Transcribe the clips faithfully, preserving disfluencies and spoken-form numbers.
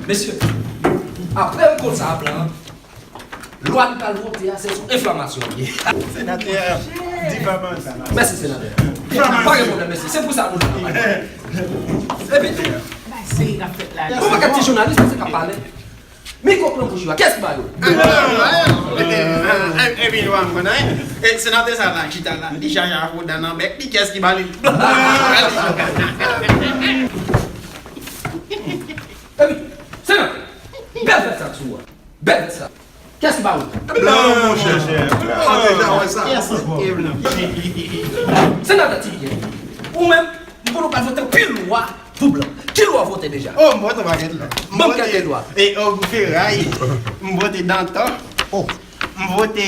Mesye, apre l konn sa a plan an, lwa n pral vote a, se sou enflamasyon l ye. Senatè, difamasyon. Mèsi, senatè. Pa gen pwoblèm, mesye. Se pou sa nou la. Epi tou, gon pakèt ti jounalis, mesye, k ap pale. Mikwo k nan bouch yo a, kiyès ki ba yo? Epi, epi, yo a m konnen. E, senatè sa la, chita la, li chaje ak woda nan bèk li, kiyès ki ba li? Epi, senatè, bèl vès sa sou ou a. Bèl vès sa. Kiyès ki ba ou? Blan, monchè. Blan. Ou deja wè sa. Kiyès ki blan? Senatè Ti Byen, ou menm, m konnen w pral vote anpil lwa pou blan. Ki lwa w vote deja? Oh, m vote yon pakèt lwa. Ban m kèk lwa. E, oh, feray. M vote Dantan. Oh. M vote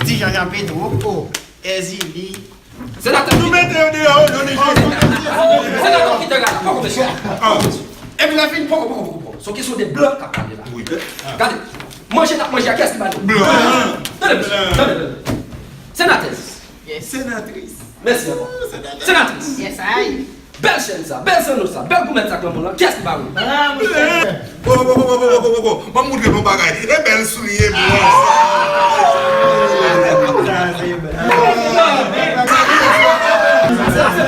Ti Janjan Petwo. Oh. Èzili. Senatè, nou mete yo deyò, non, non, non. Senatè, kite gade, poko mesye. Poko mesye. Epi lè fini, poko, poko, poko, poko. Se yon kesyon de blan k ap pale la. Wi. Gade, manje n ap manje a, kiyès ki ba nou? Blan. Tande, mesye, tande, tande. Senatè. Yes. Senatris. Mèsi ankò. Senatè. Senatris. Yes, I. Bèl chèn sa, bèl sanno sa, bèl goumèt sa k nan men w lan, kiyès ki ba ou? Ah, monchè. Poko, poko, poko, poko, poko. Ban m montre nou yon bagay. E bèl soulye blan sa. Sa se blan. Sa se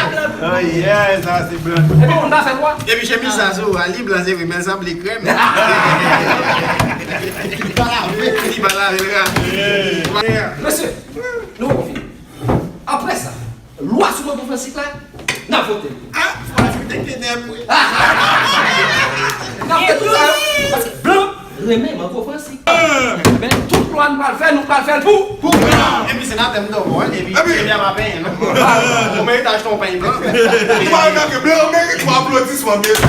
blan. Oh yeah, sa se blan. Epi moun pa fè lwa. Epi chemiz sa sou ou a, li blan se vre, men l sanble krèm. Li pa lave. Li pa lave l rapi. Yeah. Mesye, nou konfime. Apre sa, lwa sou mango fransik la, n ap vote l. Ah, fò a fite kenèp, wi. N ap fè tout sa yo, paske blan renmen mango fransik. Men tout lwa n pral fè, nou pral fè l pou, pou blan. Epi senatè m dòmò, epi premye a pa penyen, non. Ou merite achte yon peny blan. Ou pa remake blan merite yon aplodisman, mesye.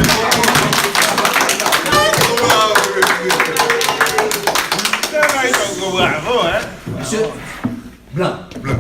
Bravo, hein. Mesye, Blan. Blan.